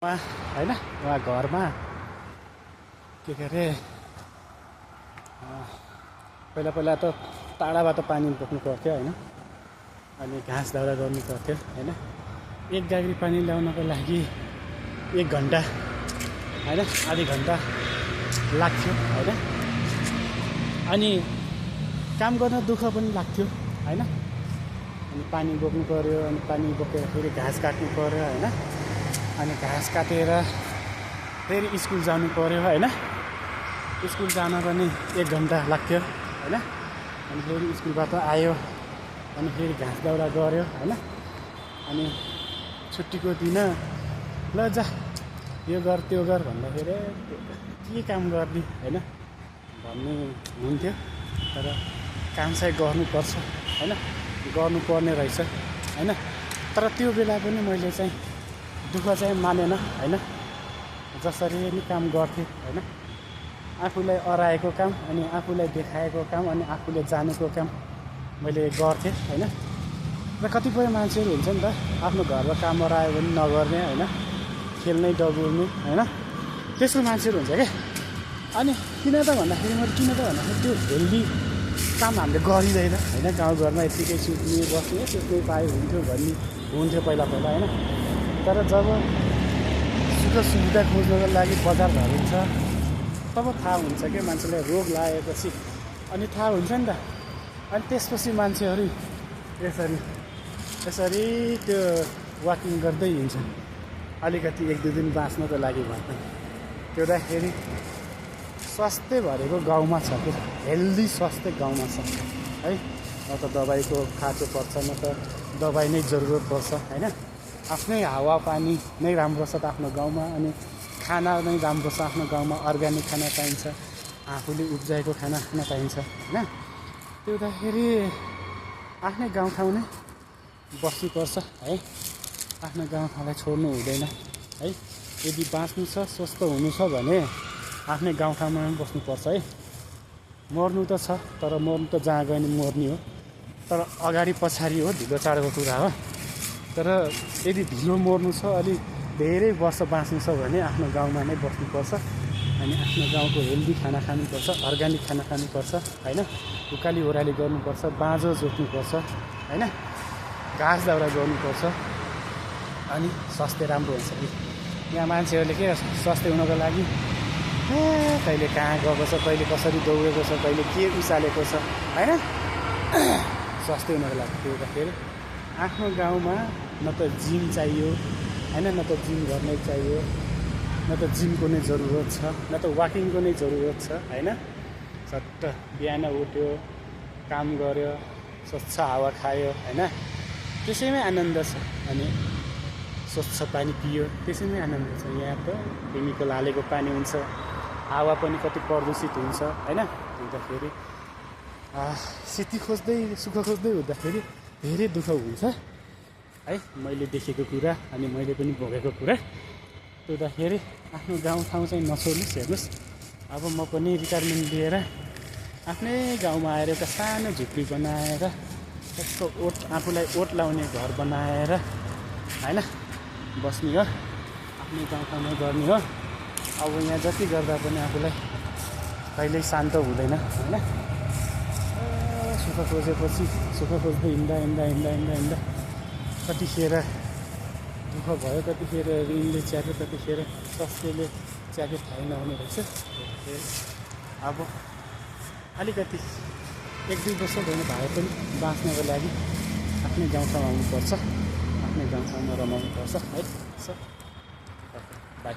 होइन उहाँ घरमा के अरे पहिला पहिला त टाढाबाट पानी बोक्नु पर्थ्यो होइन, अनि घाँस दाउरा गर्नु पर्थ्यो होइन। एक गाग्री पानी ल्याउनको लागि 1 घन्टा होइन, आधी घन्टा लाग्थ्यो होइन। अनि काम गर्न दुःख पनि लाग्थ्यो होइन। अनि पानी बोक्नु पऱ्यो, अनि पानी बोकेर फेरि घाँस काट्नु पऱ्यो होइन। अनि घाँस काटेर फेरि स्कुल जानु पऱ्यो होइन। स्कुल जान पनि 1 घन्टा लाग्थ्यो होइन। अनि फेरि स्कुलबाट आयो, अनि फेरि घाँस दाउरा गऱ्यो होइन। अनि छुट्टीको दिन ल जा यो गर त्यो गर भन्दाखेरि के काम गर्ने होइन भन्ने हुन्थ्यो। तर काम चाहिँ गर्नुपर्छ होइन, गर्नुपर्ने रहेछ होइन। तर त्यो बेला पनि मैले चाहिँ दुःख चाहिँ मानेन होइन। जसरी नि काम गर्थेँ होइन, आफूलाई अराएको काम अनि आफूलाई देखाएको काम अनि आफूले जानेको काम मैले गर्थेँ होइन। र कतिपय मान्छेहरू हुन्छ नि त, आफ्नो घरमा काम अरायो भने नगर्ने होइन, खेल्नै डगुल्ने होइन, त्यस्तो मान्छेहरू हुन्छ क्या। अनि किन त भन्दाखेरि त्यो हेल्दी काम हामीले गरिँदैन होइन। गाउँघरमा यत्तिकै सुत्ने बस्ने सुत्नै पाए हुन्थ्यो पहिला होइन। तर जब सुख सुविधा खोज्नको लागि बजार झरिन्छ तब थाहा हुन्छ क्या मान्छेलाई रोग लागेपछि, अनि थाहा हुन्छ नि त। अनि त्यसपछि मान्छेहरू यसरी त्यो वाकिङ गर्दै हिँड्छन्, अलिकति 1-2 दिन बाँच्नको लागि भन्छ। त्योदाखेरि स्वास्थ्य भरेको गाउँमा छ कि, हेल्दी स्वास्थ्य गाउँमा छ है। न त दबाईको खाँचो पर्छ, न त दबाई नै जरुरत पर्छ होइन। आफ्नै हावापानी नै राम्रो छ त आफ्नो गाउँमा, अनि खाना नै राम्रो छ आफ्नो गाउँमा। अर्ग्यानिक खाना पाइन्छ, आफूले उब्जाएको खाना खान पाइन्छ होइन। त्यो हुँदाखेरि आफ्नै गाउँठाउँ नै बस्नुपर्छ है। आफ्नो गाउँठाउँलाई छोड्नु हुँदैन है। यदि बाँच्नु छ, स्वस्थ हुनु छ भने आफ्नै गाउँठाउँमा पनि बस्नुपर्छ है। मर्नु त छ, तर मर्नु त जहाँ गयो नि मर्ने हो। तर अगाडि पछाडि हो, ढिलो चाँडोको कुरा हो। तर यदि ढिलो मर्नु छ, अलि धेरै वर्ष बाँच्नु छ भने आफ्नो गाउँमा नै बस्नुपर्छ। अनि आफ्नो गाउँको हेल्दी खाना खानुपर्छ, अर्ग्यानिक खाना खानुपर्छ होइन। उकाली ओह्राली गर्नुपर्छ, बाँझो जोत्नुपर्छ होइन, घाँस दाउरा गर्नुपर्छ, अनि स्वास्थ्य राम्रो हुन्छ कि। यहाँ मान्छेहरूले के स्वास्थ्य हुनको लागि कहिले कहाँ गएको छ, कहिले कसरी दौडेको छ, कहिले के उचालेको छ होइन। स्वास्थ्य हुनको लागि त्यो हुँदाखेरि आफ्नो गाउँमा न त जिम चाहियो होइन, न त जिम गर्नै चाहियो, न त जिमको नै जरुरत छ, न त वाकिङको नै जरुरत छ होइन। सट्ट बिहान उठ्यो, काम गर्यो, स्वच्छ हावा खायो होइन, त्यसैमै आनन्द छ। अनि स्वच्छ पानी पियो, त्यसैमै आनन्द छ। यहाँ त केमिकल हालेको पानी हुन्छ, हावा पनि कति प्रदूषित हुन्छ होइन। अन्तखेरि सेती खोज्दै सुख खोज्दै हुँदाखेरि धेरै दुःख हुन्छ है। मैले देखेको कुरा अनि मैले पनि भोगेको कुरा। त्यो हुँदाखेरि आफ्नो गाउँठाउँ चाहिँ नछोड्नुहोस्। हेर्नुहोस्, अब म पनि रिटायरमेन्ट लिएर आफ्नै गाउँमा आएर एउटा सानो झुप्पी बनाएर, त्यसको आफूलाई ओट लाउने घर बनाएर होइन बस्ने हो, आफ्नै गाउँठाउँमा गर्ने हो। अब यहाँ जति गर्दा पनि आफूलाई कहिल्यै शान्त हुँदैन होइन। सुख खोजेपछि सुख खोज्दै हिँड्दा कतिखेर दुःख भयो, कतिखेर ऋणले च्याप्यो, कतिखेर स्वास्थ्यले च्याप्यो, थाहै नहुने रहेछ। अब अलिकति 1-2 वर्ष भयो भए पनि बाँच्नको लागि आफ्नै गाउँठाउँ आउनुपर्छ, आफ्नै गाउँठाउँमा रमाउनुपर्छ है। बाई।